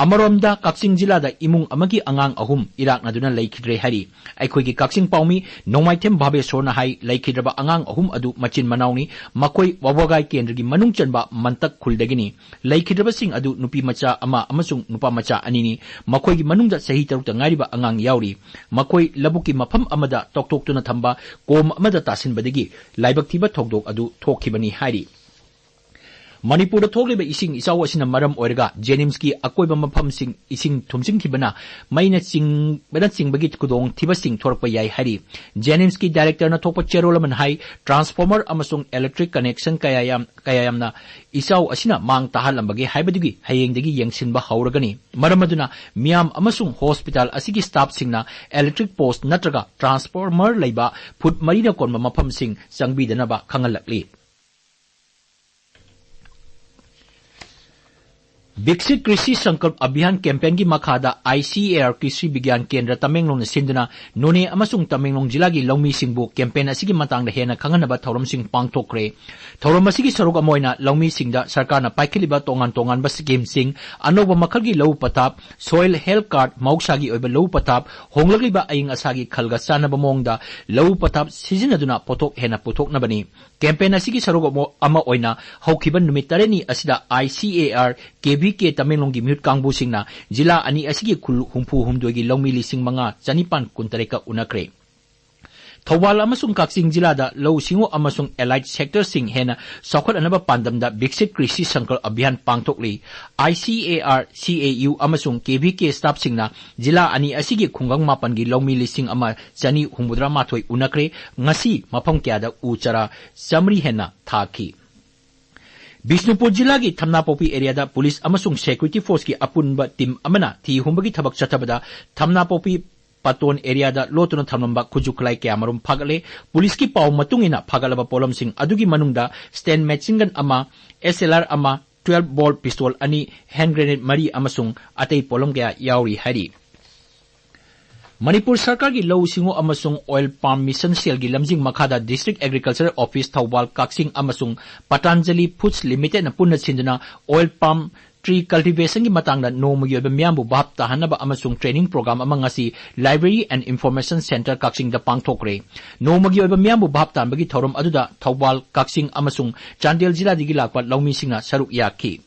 ꯑꯃꯔꯣꯝꯗ ꯀꯛꯆꯤꯡ ꯖꯤꯂꯥꯗ ꯏꯃꯨꯡ ꯑꯃꯒꯤ ꯑꯉꯥꯡ ꯑꯍꯨꯝ ꯏꯔꯥꯛꯅꯗꯨꯅ ꯂꯩꯈꯤꯗ꯭ꯔꯦ ꯍꯥꯏꯔꯤ꯫ ꯑꯩꯈꯣꯏꯒꯤ ꯀꯛꯆꯤꯡ ꯄꯥꯎꯃꯤ ꯅꯣꯡꯃꯥꯏꯊꯦꯝ ꯚꯥꯕꯦꯁꯣꯔꯅ ꯍꯥꯏ, ꯂꯩꯈꯤꯗ꯭ꯔꯕ ꯑꯉꯥꯡ ꯑꯍꯨꯝ ꯑꯗꯨ ꯃꯆꯤꯟ ꯃꯅꯥꯎꯅꯤ꯫ ꯃꯈꯣꯏ ꯋꯥꯕꯒꯥꯏ ꯀꯦꯟꯗ꯭ꯔꯒꯤ ꯃꯅꯨꯡ ꯆꯟꯕ ꯃꯟꯇꯛ ꯈꯨꯜꯗꯒꯤꯅꯤ꯫ ꯂꯩꯈꯤꯗ꯭ꯔꯕꯁꯤꯡ ꯑꯗꯨ ꯅꯨꯄꯤ ꯃꯆꯥ ꯑꯃ ꯑꯃꯁꯨꯡ ꯅꯨꯄꯥ ꯃꯆꯥ ꯑꯅꯤꯅꯤ꯫ ꯃꯈꯣꯏꯒꯤ ꯃꯅꯨꯡꯗ ꯆꯍꯤ ꯇꯔꯨꯛꯇ ꯉꯥꯏꯔꯤꯕ ꯑꯉꯥꯡ ꯌꯥꯎꯔꯤ꯫ ꯃꯈꯣꯏ ꯂꯧꯕꯨꯛꯀꯤ ꯃꯐꯝ ꯑꯃꯗ ꯇꯧꯊꯣꯛꯇꯨꯅ ꯊꯝꯕ ꯀꯣꯝ ꯑꯃꯗ ꯇꯥꯁꯤꯟꯕꯗꯒꯤ ꯂꯥꯏꯕꯛ ꯊꯤꯕ ꯊꯧꯗꯣꯛ ꯑꯗꯨ ꯊꯣꯛꯈꯤꯕꯅꯤ ꯍꯥꯏꯔꯤ꯫ ꯃꯅꯤꯄꯨꯔꯗ ꯊꯣꯛꯂꯤꯕ ꯏꯁꯤꯡ ꯏꯆꯥꯎ ꯑꯁꯤꯅ ꯃꯔꯝ ꯑꯣꯏꯔꯒ ꯖꯦꯅꯤꯝꯁꯀꯤ ꯑꯀꯣꯏꯕ ꯃꯐꯝꯁꯤꯡ ꯏꯁꯤꯡ ꯊꯨꯝꯖꯤꯟꯈꯤꯕꯅ ꯃꯩꯅ ꯆꯤꯡꯕꯅꯆꯤꯡꯕꯒꯤ ꯈꯨꯗꯣꯡꯊꯤꯕꯁꯤꯡ ꯊꯣꯔꯛꯄ ꯌꯥꯏ ꯍꯥꯏꯔꯤ꯫ ꯖꯦꯅꯤꯝꯁꯀꯤ ꯗꯥꯏꯔꯦꯛꯇꯔꯅ ꯊꯣꯛꯄ ꯆꯦꯔꯣꯜ ꯑꯃꯅ ꯍꯥꯏ, ꯇ꯭ꯔꯥꯟꯁꯐꯣꯔꯃꯔ ꯑꯃꯁꯨꯡ ꯏꯂꯦꯛꯇ꯭ꯔꯤꯛ ꯀꯅꯦꯛꯁꯟ ꯀꯌꯥ ꯌꯥꯝ-, ꯀꯌꯥ ꯌꯥꯝꯅ ꯏꯆꯥꯎ ꯑꯁꯤꯅ ꯃꯥꯡ ꯇꯥꯍꯜꯂꯝꯕꯒꯦ ꯍꯥꯏꯕꯗꯨꯒꯤ ꯍꯌꯦꯡꯗꯒꯤ ꯌꯦꯡꯁꯤꯟꯕ ꯍꯧꯔꯒꯅꯤ꯫ ꯃꯔꯝ ꯑꯗꯨꯅ ꯃꯤꯌꯥꯝ ꯑꯃꯁꯨꯡ ꯍꯣꯁꯄꯤꯇꯥꯜ ꯑꯁꯤꯒꯤ ꯁ꯭ꯇꯥꯐꯁꯤꯡꯅ ꯏꯂꯦꯛꯇ꯭ꯔꯤꯛ ꯄꯣꯁ ꯅꯠꯇ꯭ꯔꯒ ꯇ꯭ꯔꯥꯟꯁꯐꯣꯔꯃꯔ ꯂꯩꯕ ꯐꯨꯠ ꯃꯔꯤꯅ ꯀꯣꯟꯕ ꯃꯐꯝꯁꯤꯡ ꯆꯪꯕꯤꯗꯅꯕ ꯈꯪꯍꯜꯂꯛꯂꯤ꯫ ꯕꯤꯛꯁꯤꯠ ꯀ꯭ꯔꯤꯁꯤ ꯁꯪꯀꯜꯞ ꯑꯚꯤꯌꯥꯟ ꯀꯦꯝꯄꯦꯟꯒꯤ ꯃꯈꯥꯗ ꯑꯥꯏ ꯁꯤ ꯑꯦ ꯑꯥꯔ ꯀ꯭ꯔꯤꯁꯤ ꯕꯤꯒ꯭ꯌꯥꯟ ꯀꯦꯟꯗ꯭ꯔ ꯇꯃꯦꯡꯂꯣꯡꯅ ꯁꯤꯟꯗꯨꯅ ꯅꯣꯅꯦ ꯑꯃꯁꯨꯡ ꯇꯃꯦꯡꯂꯣꯡ ꯖꯤꯂꯥꯒꯤ ꯂꯧꯃꯤꯁꯤꯡꯕꯨ ꯀꯦꯝꯄꯦꯟ ꯑꯁꯤꯒꯤ ꯃꯇꯥꯡꯗ ꯍꯦꯟꯅ ꯈꯪꯍꯟꯅꯕ ꯊꯧꯔꯝꯁꯤꯡ ꯄꯥꯡꯊꯣꯛꯈ꯭ꯔꯦ꯫ ꯊꯧꯔꯝ ꯑꯁꯤꯒꯤ ꯁꯔꯨꯛ ꯑꯃ ꯑꯣꯏꯅ ꯂꯧꯃꯤꯁꯤꯡꯗ ꯁꯔꯀꯥꯔꯅ ꯄꯥꯏꯈꯠꯂꯤꯕ ꯇꯣꯉꯥꯟ ꯇꯣꯉꯥꯟꯕ ꯁ꯭ꯀꯤꯝꯁꯤꯡ, ꯑꯅꯧꯕ ꯃꯈꯜꯒꯤ ꯂꯧꯎ ꯄꯊꯥꯞ, ꯁꯣꯏꯜ ꯍꯦꯜꯊ ꯀꯥꯔꯗ, ꯃꯍꯧꯁꯥꯒꯤ ꯑꯣꯏꯕ ꯂꯧꯎ ꯄꯊꯥꯞ, ꯍꯣꯡꯂꯛꯂꯤꯕ ꯑꯏꯪ ꯑꯁꯥꯒꯤ ꯈꯜꯒ ꯆꯥꯟꯅꯕ ꯃꯑꯣꯡꯗ ꯂꯧꯎ ꯄꯊꯥꯞ ꯁꯤꯖꯤꯟꯅꯗꯨꯅ ꯄꯣꯠꯊꯣꯛ ꯍꯦꯟꯅ ꯄꯨꯊꯣꯛꯅꯕꯅꯤ꯫ ꯀꯦꯝꯄꯦꯟ ꯑꯁꯤꯒꯤ ꯁꯔꯨꯛ ꯑꯃ, ꯑꯃ ꯑꯣꯏꯅ ꯍꯧꯈꯤꯕ ꯅꯨꯃꯤꯠ ꯇꯔꯦꯠꯅꯤ ꯑꯁꯤꯗ I C A R, K V ꯀꯦ ꯇꯃꯦꯡꯂꯣꯡꯒꯤ ꯃꯤꯍꯨꯠ ꯀꯥꯡꯕꯨꯁꯤꯡꯅ ꯖꯤꯂꯥ ꯑꯅꯤ ꯑꯁꯤꯒꯤ ꯈꯨꯜ ꯍꯨꯝꯐꯨ ꯍꯨꯝꯗꯣꯏꯒꯤ ꯂꯧꯃꯤ ꯂꯤꯁꯤꯡ ꯃꯉꯥ ꯆꯅꯤꯄꯥꯟ ꯀꯨꯟꯇꯔꯦꯠꯀ ꯎꯅꯈ꯭ꯔꯦ꯫ ꯊꯧꯕꯥꯜ ꯑꯃꯁꯨꯡ ꯀꯛꯆꯤꯡ ꯖꯤꯂꯥꯗ ꯂꯧꯎ ꯁꯤꯡꯎ ꯑꯃꯁꯨꯡ allied sectorꯁꯤꯡ ꯍꯦꯟꯅ ꯆꯥꯎꯈꯠꯍꯟꯅꯕ ꯄꯥꯟꯗꯝꯗ ꯕꯤꯛꯁꯤꯠ ꯀ꯭ꯔꯤꯁꯤ ꯁꯪꯀꯜꯞ ꯑꯚꯤꯌꯥꯟ ꯄꯥꯡꯊꯣꯛꯂꯤ꯫ I C A R C A U ꯑꯃꯁꯨꯡ K V K staffꯁꯤꯡꯅ ꯖꯤꯂꯥ ꯑꯅꯤ ꯑꯁꯤꯒꯤ ꯈꯨꯡꯒꯪ ꯃꯥꯄꯟꯒꯤ ꯂꯧꯃꯤ ꯂꯤꯁꯤꯡ ꯑꯃ ꯆꯅꯤ ꯍꯨꯝꯐꯨꯇꯔꯥ ꯃꯥꯊꯣꯏ ꯎꯅꯈ꯭ꯔꯦ꯫ ꯉꯁꯤ ꯃꯐꯝ ꯀꯌꯥꯗ ꯎ ꯆꯥꯔꯥ ꯆꯥꯃꯔꯤ ꯍꯦꯟꯅ ꯊꯥꯈꯤ꯫ ꯕꯤꯁꯅꯨꯄꯨꯔ ꯖꯤꯂꯥꯒꯤ ꯊꯝꯅꯥꯄꯣꯛꯄꯤ areaꯗ ꯄꯨꯂꯤꯁ ꯑꯃꯁꯨꯡ security forceꯀꯤ ꯑꯄꯨꯟꯕ team ꯑꯃꯅ ꯊꯤ ꯍꯨꯝꯕꯒꯤ ꯊꯕꯛ ꯆꯠꯊꯕꯗ ꯊꯝꯅꯥꯄꯣꯛꯄꯤ ꯄꯇꯣꯟ areaꯗ ꯂꯣꯠꯇꯨꯅ ꯊꯝꯂꯝꯕ ꯈꯨꯠꯁꯨ ꯈꯨꯠꯂꯥꯏ ꯀꯌꯥ ꯃꯔꯨꯝ ꯐꯥꯒꯠꯂꯦ꯫ ꯄꯨꯂꯤꯁꯀꯤ ꯄꯥꯎ ꯃꯇꯨꯡ ꯏꯟꯅ ꯐꯥꯒꯠꯂꯕ ꯄꯣꯠꯂꯝꯁꯤꯡ ꯑꯗꯨꯒꯤ ꯃꯅꯨꯡꯗ Sten machine gun ꯑꯃ, S L R ꯑꯃ, twelve bore pistol ꯑꯅꯤ, hand grenade ꯃꯔꯤ ꯑꯃꯁꯨꯡ ꯑꯇꯩ ꯄꯣꯠꯂꯝ ꯀꯌꯥ ꯌꯥꯎꯔꯤ ꯍꯥꯏꯔꯤ꯫ ꯃꯅꯤꯄꯨꯔ ꯁꯔꯀꯥꯔꯒꯤ ꯂꯧꯎ ꯁꯤꯡꯎ ꯑꯃꯁꯨꯡ oil palm mission cellꯒꯤ ꯂꯝꯖꯤꯡ ꯃꯈꯥꯗ District Agriculture Office ꯊꯧꯕꯥꯜ, ꯀꯛꯆꯤꯡ ꯑꯃꯁꯨꯡ Patanjali Foods Limitedꯅ ꯄꯨꯟꯅ ꯁꯤꯟꯗꯨꯅ oil palm tree cultivationꯒꯤ ꯃꯇꯥꯡꯗ ꯅꯣꯡꯃꯒꯤ ꯑꯣꯏꯕ ꯃꯤꯌꯥꯝꯕꯨ ꯚꯥꯞ ꯇꯥꯍꯟꯅꯕ ꯑꯃꯁꯨꯡ training program ꯑꯃ ꯉꯁꯤ Library and Information Centre ꯀꯛꯆꯤꯡꯗ ꯄꯥꯡꯊꯣꯛꯈ꯭ꯔꯦ꯫ ꯅꯣꯡꯃꯒꯤ ꯑꯣꯏꯕ ꯃꯤꯌꯥꯝꯕꯨ ꯚꯥꯞ ꯇꯥꯍꯟꯕꯒꯤ ꯊꯧꯔꯝ ꯑꯗꯨꯗ ꯊꯧꯕꯥꯜ, ꯀꯛꯆꯤꯡ ꯑꯃꯁꯨꯡ ꯆꯥꯟꯗꯦꯜ ꯖꯤꯂꯥꯗꯒꯤ ꯂꯥꯛꯄ ꯂꯧꯃꯤꯁꯤꯡꯅ ꯁꯔꯨꯛ ꯌꯥꯈꯤ꯫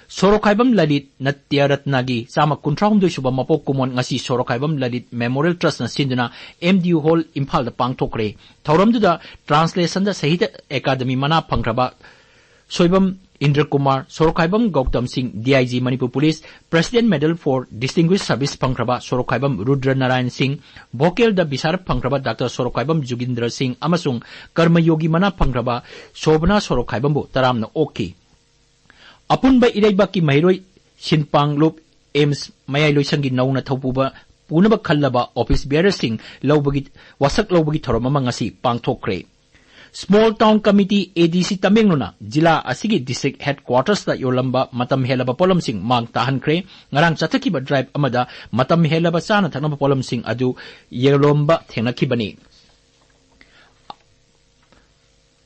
ꯁꯣꯔꯣꯛꯈꯥꯏꯕꯝ ꯂꯂꯤꯠ ꯅꯠꯇ꯭ꯌ ꯔꯠꯅꯒꯤ ꯆꯥꯝꯃ ꯀꯨꯟꯊ꯭ꯔꯥꯍꯨꯝꯗꯣꯏ ꯁꯨꯕ ꯃꯄꯣꯛ ꯀꯨꯝꯑꯣꯟ ꯉꯁꯤ ꯁꯣꯔꯣꯛꯈꯥꯏꯕꯝ ꯂꯂꯤꯠ Memorial Trustꯅ ꯁꯤꯟꯗꯨꯅ M D U Hall ꯏꯝꯐꯥꯜꯗ ꯄꯥꯡꯊꯣꯛꯈ꯭ꯔꯦ꯫ ꯊꯧꯔꯝꯗꯨꯗ translationꯗ ꯁꯥꯍꯤꯇ꯭ꯌ ꯑꯦꯀꯥꯗꯃꯤ ꯃꯅꯥ ꯐꯪꯈ꯭ꯔꯕ ꯁꯣꯏꯕꯝ ꯏꯟꯗ꯭ꯔꯀꯨꯃꯥꯔ, ꯁꯣꯔꯣꯛꯈꯥꯏꯕꯝ ꯒꯧꯇꯝ ꯁꯤꯡ, D I G Manipur police, President Medal for Distinguished Service ꯐꯪꯈ꯭ꯔꯕ ꯁꯣꯔꯣꯛꯈꯥꯏꯕꯝ ꯔꯨꯗ꯭ꯔ ꯅꯥꯔꯥꯌꯟ ꯁꯤꯡ, vocalꯗ ꯕꯤꯁꯥꯔꯞ ꯐꯪꯈ꯭ꯔꯕ ꯗꯥꯛꯇꯔ ꯁꯣꯔꯣꯛꯈꯥꯏꯕꯝ ꯖꯨꯒꯤꯟꯗ꯭ꯔ ꯁꯤꯡ ꯑꯃꯁꯨꯡ ꯀꯔꯃꯌꯣꯒꯤ ꯃꯅꯥ ꯐꯪꯈ꯭ꯔꯕ ꯁꯣꯕꯅꯥ ꯁꯣꯔꯣꯛꯈꯥꯏꯕꯝꯕꯨ ꯇꯔꯥꯝꯅ ꯑꯣꯛꯈꯤ꯫ ꯑꯄꯨꯟꯕ ꯏꯔꯩꯕꯥꯛꯀꯤ ꯃꯍꯩꯔꯣꯏ ꯁꯤꯟꯄꯥꯡꯂꯨꯞ ꯑꯦꯝꯁ ꯃꯌꯥꯏ ꯂꯣꯏꯁꯪꯒꯤ ꯅꯧꯅ ꯊꯧꯄꯨꯕ ꯄꯨꯅꯕ ꯈꯜꯂꯕ office bearerꯁꯤꯡ ꯂꯧꯕꯒꯤ, ꯋꯥꯁꯛ ꯂꯧꯕꯒꯤ ꯊꯧꯔꯝ ꯑꯃ ꯉꯁꯤ ꯄꯥꯡꯊꯣꯛꯈ꯭ꯔꯦ꯫ Small Town Committee, A D C ꯇꯃꯦꯡꯂꯣꯡꯅ ꯖꯤꯂꯥ ꯑꯁꯤꯒꯤ district headquartersꯇ ꯌꯣꯜꯂꯝꯕ ꯃꯇꯝ ꯍꯦꯜꯂꯕ ꯄꯣꯠꯂꯝꯁꯤꯡ ꯃꯥꯡ ꯇꯥꯍꯟꯈ꯭ꯔꯦ꯫ ꯉꯔꯥꯡ ꯆꯠꯊꯈꯤꯕ drive ꯑꯃꯗ ꯃꯇꯝ ꯍꯦꯜꯂꯕ ꯆꯥꯅ ꯊꯛꯅꯕ ꯄꯣꯠꯂꯝꯁꯤꯡ ꯑꯗꯨ ꯌꯣꯜꯂꯝꯕ ꯊꯦꯡꯅꯈꯤꯕꯅꯤ꯫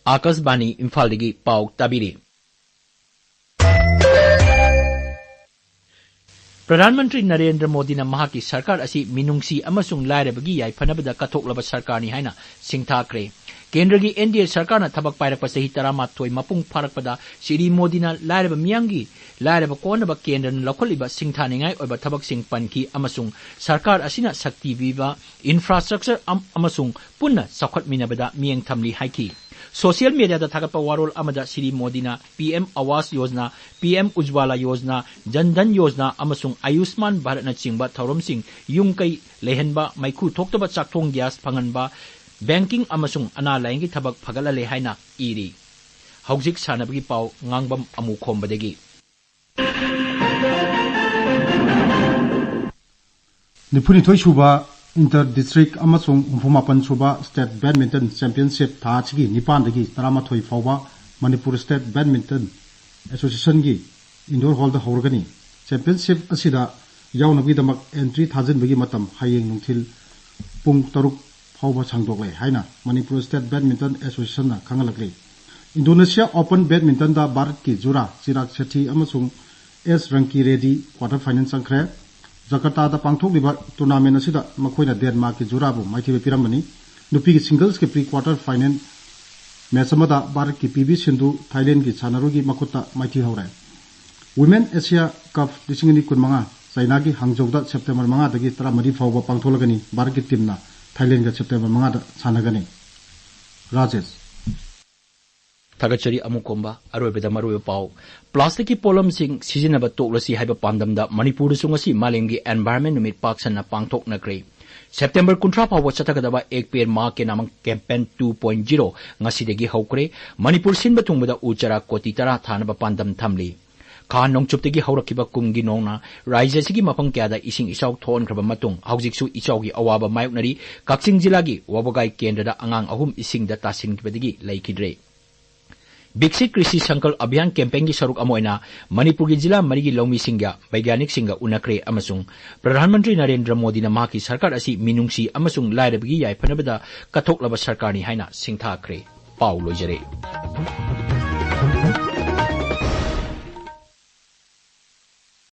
ꯑꯥꯀꯥꯁꯕꯥꯅꯤ ꯏꯝꯐꯥꯜꯗꯒꯤ ꯄꯥꯎ ꯇꯥꯕꯤꯔꯤ꯫ ꯄ꯭ꯔꯙꯥꯟ ꯃꯟꯇ꯭ꯔꯤ ꯅꯔꯦꯟꯗ꯭ꯔ ꯃꯣꯗꯤꯅ ꯃꯍꯥꯛꯀꯤ ꯁꯔꯀꯥꯔ ꯑꯁꯤ ꯃꯤꯅꯨꯡꯁꯤ ꯑꯃꯁꯨꯡ ꯂꯥꯏꯔꯕꯒꯤ ꯌꯥꯏꯐꯅꯕꯗ ꯀꯠꯊꯣꯛꯂꯕ ꯁꯔꯀꯥꯔꯅꯤ ꯍꯥꯏꯅ ꯁꯤꯡꯊꯥꯈ꯭ꯔꯦ꯫ ꯀꯦꯟꯗ꯭ꯔꯒꯤ N D A ꯁꯔꯀꯥꯔꯅ ꯊꯕꯛ ꯄꯥꯏꯔꯛꯄ ꯆꯍꯤ ꯇꯔꯥꯃꯥꯊꯣꯏ ꯃꯄꯨꯡ ꯐꯥꯔꯛꯄꯗ ꯁ꯭ꯔꯤ ꯃꯣꯗꯤꯅ ꯂꯥꯏꯔꯕ ꯃꯤꯌꯥꯝꯒꯤ ꯂꯥꯏꯔꯕ ꯀꯣꯟꯅꯕ ꯀꯦꯟꯗ꯭ꯔꯅ ꯂꯧꯈꯠꯂꯤꯕ ꯁꯤꯡꯊꯥꯅꯤꯡꯉꯥꯏ ꯑꯣꯏꯕ ꯊꯕꯛꯁꯤꯡ ꯄꯟꯈꯤ ꯑꯃꯁꯨꯡ ꯁꯔꯀꯥꯔ ꯑꯁꯤꯅ ꯁꯛꯇꯤ ꯄꯤꯕ infrastructure ꯑꯝ-, ꯑꯃꯁꯨꯡ ꯄꯨꯟꯅ ꯆꯥꯎꯈꯠꯃꯤꯟꯅꯕꯗ ꯃꯤꯠꯌꯦꯡ ꯊꯝꯂꯤ ꯍꯥꯏꯈꯤ꯫ Social mediaꯗ ꯊꯥꯒꯠꯄ ꯋꯥꯔꯣꯜ ꯑꯃꯗ ꯁ꯭ꯔꯤ ꯃꯣꯗꯤꯅ PM Awas Yojana, PM Ujjwala Yojana, Jan Dhan Yojana ꯑꯃꯁꯨꯡ ꯑꯌꯨꯁꯃꯥꯟ ꯚꯥꯔꯠꯅꯆꯤꯡꯕ ꯊꯧꯔꯝꯁꯤꯡ ꯌꯨꯝ ꯀꯩ ꯂꯩꯍꯟꯕ, ꯃꯩꯈꯨ ꯊꯣꯛꯇꯕ ꯆꯥꯛꯊꯣꯡ gas ꯐꯪꯍꯟꯕ, banking ꯑꯃꯁꯨꯡ ꯑꯅꯥ ꯂꯥꯌꯦꯡꯒꯤ ꯊꯕꯛ ꯐꯒꯠꯍꯜꯂꯦ ꯍꯥꯏꯅ ꯏꯔꯤ꯫ ꯍꯧꯖꯤꯛ ꯁꯥꯟꯅꯕꯒꯤ ꯄꯥꯎ ꯉꯥꯡꯕꯝ ꯑꯃꯨꯈꯣꯝꯕꯗꯒꯤ꯫ ꯅꯤꯐꯨꯅꯤꯊꯣꯏ ꯁꯨꯕ Inter District ꯑꯃꯁꯨꯡ ꯍꯨꯝꯐꯨꯃꯥꯄꯟ ꯁꯨꯕ State Badminton Championship ꯊꯥ ꯑꯁꯤꯒꯤ ꯅꯤꯄꯥꯟꯗꯒꯤ ꯇꯔꯥꯃꯥꯊꯣꯏ ꯐꯥꯎꯕ Manipur State Badminton Associationꯒꯤ indoor hallꯗ ꯍꯧꯔꯒꯅꯤ꯫ Championship ꯑꯁꯤꯗ ꯌꯥꯎꯅꯕꯒꯤꯗꯃꯛ entry ꯊꯥꯖꯤꯟꯕꯒꯤ ꯃꯇꯝ ꯍꯌꯦꯡ ꯅꯨꯡꯊꯤꯜ ꯄꯨꯡ ꯇꯔꯨꯛ ꯐꯥꯎꯕ ꯁꯥꯡꯗꯣꯛꯂꯦ ꯍꯥꯏꯅ Manipur State Badminton Associationꯅ ꯈꯪꯍꯜꯂꯛꯂꯤ꯫ Indonesia Open Badmintonꯗ ꯚꯥꯔꯠꯀꯤ ꯖꯨꯔꯥ ꯆꯤꯔꯥꯒ ꯁꯦꯊꯤ ꯑꯃꯁꯨꯡ ꯑꯦꯁ ꯔꯪꯀꯤ ꯔꯦꯗꯤ quarter final ꯆꯪꯈ꯭ꯔꯦ꯫ ꯖꯀꯥꯔꯇꯥꯗ ꯄꯥꯡꯊꯣꯛꯂꯤꯕ tournament ꯑꯁꯤꯗ ꯃꯈꯣꯏꯅ ꯗꯦꯟꯃꯥꯔꯛꯀꯤ ꯖꯨꯔꯥꯕꯨ ꯃꯥꯏꯊꯤꯕ ꯄꯤꯔꯝꯕꯅꯤ꯫ ꯅꯨꯄꯤꯒꯤ singlesꯀꯤ pre quarter final match ꯑꯃꯗ ꯚꯥꯔꯠꯀꯤ ꯄꯤ ꯚꯤ ꯁꯤꯟꯙꯨ ꯊꯥꯏꯂꯦꯟꯗꯒꯤ ꯁꯥꯟꯅꯔꯣꯏꯒꯤ ꯃꯈꯨꯠꯇ ꯃꯥꯏꯊꯤꯍꯧꯔꯦ꯫ Women Asia Cup ꯂꯤꯁꯤꯡ ꯑꯅꯤ ꯀꯨꯟꯃꯉꯥ ꯆꯥꯏꯅꯥꯒꯤ ꯍꯥꯡꯖꯧꯗ September ꯃꯉꯥꯗꯒꯤ ꯇꯔꯥꯃꯔꯤ ꯐꯥꯎꯕ ꯄꯥꯡꯊꯣꯛꯂꯒꯅꯤ꯫ ꯚꯥꯔꯠꯀꯤ teamꯅ ꯊꯥꯏꯂꯦꯟꯗꯒ September ꯃꯉꯥꯗ ꯁꯥꯟꯅꯒꯅꯤ꯫ ꯔꯥꯖꯦꯁ꯫ ꯊꯥꯒꯠꯆꯔꯤ ꯑꯃꯨꯛ ꯀꯣꯝꯕ꯫ ꯑꯔꯣꯏꯕꯗ ꯃꯔꯨꯑꯣꯏꯕ ꯄꯥꯎ꯫ Plasticꯀꯤ ꯄꯣꯠꯂꯝꯁꯤꯡ ꯁꯤꯖꯤꯟꯅꯕ ꯇꯣꯛꯂꯁꯤ ꯍꯥꯏꯕ ꯄꯥꯟꯗꯝꯗ ꯃꯅꯤꯄꯨꯔꯗꯁꯨ ꯉꯁꯤ ꯃꯥꯂꯦꯝꯒꯤ environment ꯅꯨꯃꯤꯠ ꯄꯥꯛ ꯁꯟꯅ ꯄꯥꯡꯊꯣꯛꯅꯈ꯭ꯔꯦ꯫ September ꯀꯨꯟꯊ꯭ꯔꯥ ꯐꯥꯎꯕ ꯆꯠꯊꯒꯗꯕ Ek Ped Maa Ke Naam campaign two point zero ꯉꯁꯤꯗꯒꯤ ꯍꯧꯈ꯭ꯔꯦ꯫ ꯃꯅꯤꯄꯨꯔ ꯁꯤꯟꯕ ꯊꯨꯡꯕꯗ ꯎ ꯆꯥꯔꯥ ꯀꯣꯇꯤ ꯇꯔꯥ ꯊꯥꯅꯕ ꯄꯥꯟꯗꯝ ꯊꯝꯂꯤ꯫ ꯈꯥ ꯅꯣꯡꯆꯨꯞꯇꯒꯤ ꯍꯧꯔꯛꯈꯤꯕ ꯀꯨꯝꯒꯤ ꯅꯣꯡꯅ ꯔꯥꯖ꯭ꯌ ꯑꯁꯤꯒꯤ ꯃꯐꯝ ꯀꯌꯥꯗ ꯏꯁꯤꯡ ꯏꯆꯥꯎ ꯊꯣꯛꯍꯟꯈ꯭ꯔꯕ ꯃꯇꯨꯡ, ꯍꯧꯖꯤꯛꯁꯨ ꯏꯆꯥꯎꯒꯤ ꯑꯋꯥꯕ ꯃꯥꯌꯣꯛꯅꯔꯤ꯫ ꯀꯛꯆꯤꯡ ꯖꯤꯂꯥꯒꯤ ꯋꯥꯕꯒꯥꯏ ꯀꯦꯟꯗ꯭ꯔꯗ ꯑꯉꯥꯡ ꯑꯍꯨꯝ ꯏꯁꯤꯡꯗ ꯇꯥꯁꯤꯟꯈꯤꯕꯗꯒꯤ ꯂꯩꯈꯤꯗ꯭ꯔꯦ꯫ ꯕꯤꯛꯁꯤꯠ ꯀ꯭ꯔꯤꯁꯤ ꯁꯪꯀꯜꯞ ꯑꯚꯤꯌꯥꯟ campaignꯒꯤ ꯁꯔꯨꯛ ꯑꯃ ꯑꯣꯏꯅ ꯃꯅꯤꯄꯨꯔꯒꯤ ꯖꯤꯂꯥ ꯃꯔꯤꯒꯤ ꯂꯧꯃꯤꯁꯤꯡꯒ ꯕꯩꯒ꯭ꯌꯥꯅꯤꯛꯁꯤꯡꯒ ꯎꯅꯈ꯭ꯔꯦ ꯑꯃꯁꯨꯡ ꯄ꯭ꯔꯙꯥꯟ ꯃꯟꯇ꯭ꯔꯤ ꯅꯔꯦꯟꯗ꯭ꯔ ꯃꯣꯗꯤꯅ ꯃꯍꯥꯛꯀꯤ ꯁꯔꯀꯥꯔ ꯑꯁꯤ ꯃꯤꯅꯨꯡꯁꯤ ꯑꯃꯁꯨꯡ ꯂꯥꯏꯔꯕꯒꯤ ꯌꯥꯏꯐꯅꯕꯗ ꯀꯠꯊꯣꯛꯂꯕ ꯁꯔꯀꯥꯔꯅꯤ ꯍꯥꯏꯅ ꯁꯤꯡꯊꯥꯈ꯭ꯔꯦ꯫ ꯄꯥꯎ ꯂꯣꯏꯖꯔꯦ꯫